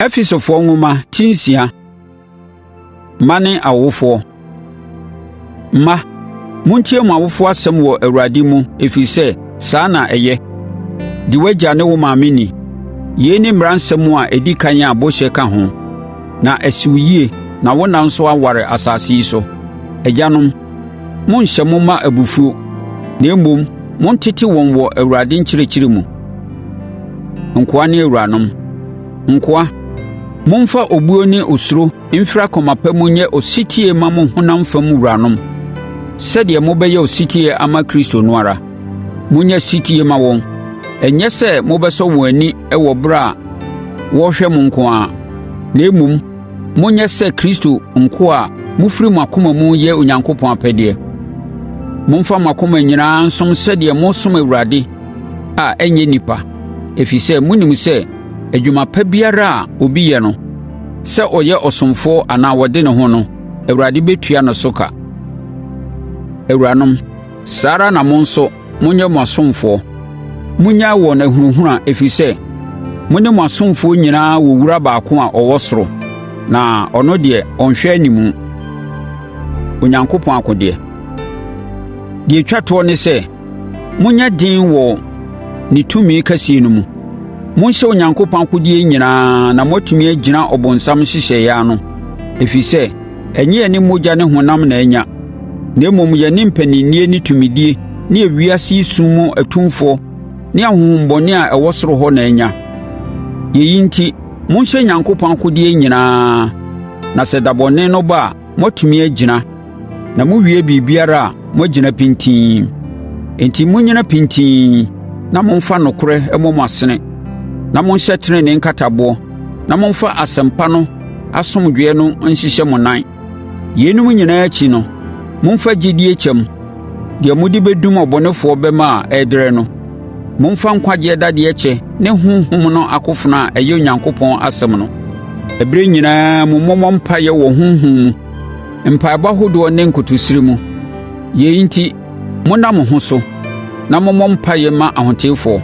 Efesofoɔ nwoma ti 6. Mma Ne Awofoɔ. Mma, montie mo awofoɔ asɛm wɔ Awurade mu ɛfiri sɛ, saa na ɛyɛ. Di w'agya ne wo maame ni. Yei ne mmaransɛm a ɛdi ɛkan a bɔhyɛ ka ho, na asi wo yie na wo nna nso aware asase yi so. Agyanom, monnhyɛ mo mma abufuo, na mmom, montete wɔn wɔ Awurade nkyerɛkyerɛ mu. Nkoa Ne Awuranom. Nkoa, momfa obuo ne osuro mfiri akoma pa mu nyɛ ɔsetie mma mo honam fam wuranom, sɛdeɛ mobɛyɛ ɔsetie ama Kristo no ara. Monyɛ ɔsetie mma wɔn, ɛnyɛ sɛ mobɛsɔ wɔn ani wɔ ɛberɛ a wɔrehwɛ mo nko ara, na mmom, monyɛ sɛ Kristo nkoa a mofiri mo akoma mu reyɛ Onyankopɔn apɛdeɛ. Momfa mo akoma nyinaa nsom sɛdeɛ moresom Awurade a ɛnyɛ nnipa, ɛfiri sɛ, monim sɛ adwuma pa biara a obi yɛ no, sɛ ɔyɛ ɔsomfoɔ anaa ɔde ne ho no, Awurade bɛtua no so ka. Awuranom, saa ara na mo nso monyɛ mo asomfoɔ. Monnyae wɔn ahunahuna ɛfiri sɛ, mo ne mo asomfoɔ nyinaa wɔ wura baako a ɔwɔ ɔsoro, na ɔno deɛ ɔnhwɛ animu. Onyankopɔn Akodeɛ. Deɛ ɛtwa toɔ ne sɛ, monyɛ den wɔ ne tumi kɛseɛ no mu. Monhyɛ Onyankopɔn akodeɛ nyinaa na moatumi agyina ɔbonsam nhyehyɛeɛ ano, ɛfiri sɛ, ɛnyɛ yɛne mogya ne honam na anya, na mmom yɛne mpaninnie ne tumidie ne ewiase yi sum mu atumfoɔ ne ahonhommɔne a ɛwɔ soro hɔ na anya. Yei enti, monhyɛ Onyankopɔn akodeɛ nyinaa, na sɛ da bɔne no ba a, moatumi agyina, na mowie biribiara a, moagyina pintinn. Enti monnyina pintinn na momfa nokorɛ mmɔ mo asene, na monhyɛ tenenee nkataboɔ, na momfa asɛmpa no asomdwoeɛ no nhyehyɛ mo nan. Yeinom nyinaa akyi no, momfa gyidie kyɛm, deɛ mode bɛdum ɔbɔnefoɔ bɛmma a ɛrederɛ no. Momfa nkwagyeɛ dadeɛ kyɛ ne Honhom no akofena a ɛyɛ Onyankopɔn asɛm no. Ɛberɛ nyinaa mu mommɔ mpaeɛ wɔ Honhom mu, mpaeɛbɔ ahodoɔ ne nkotosrɛ mu. Yei enti, monna mo ho so na mommɔ mpaeɛ mma ahotefoɔ.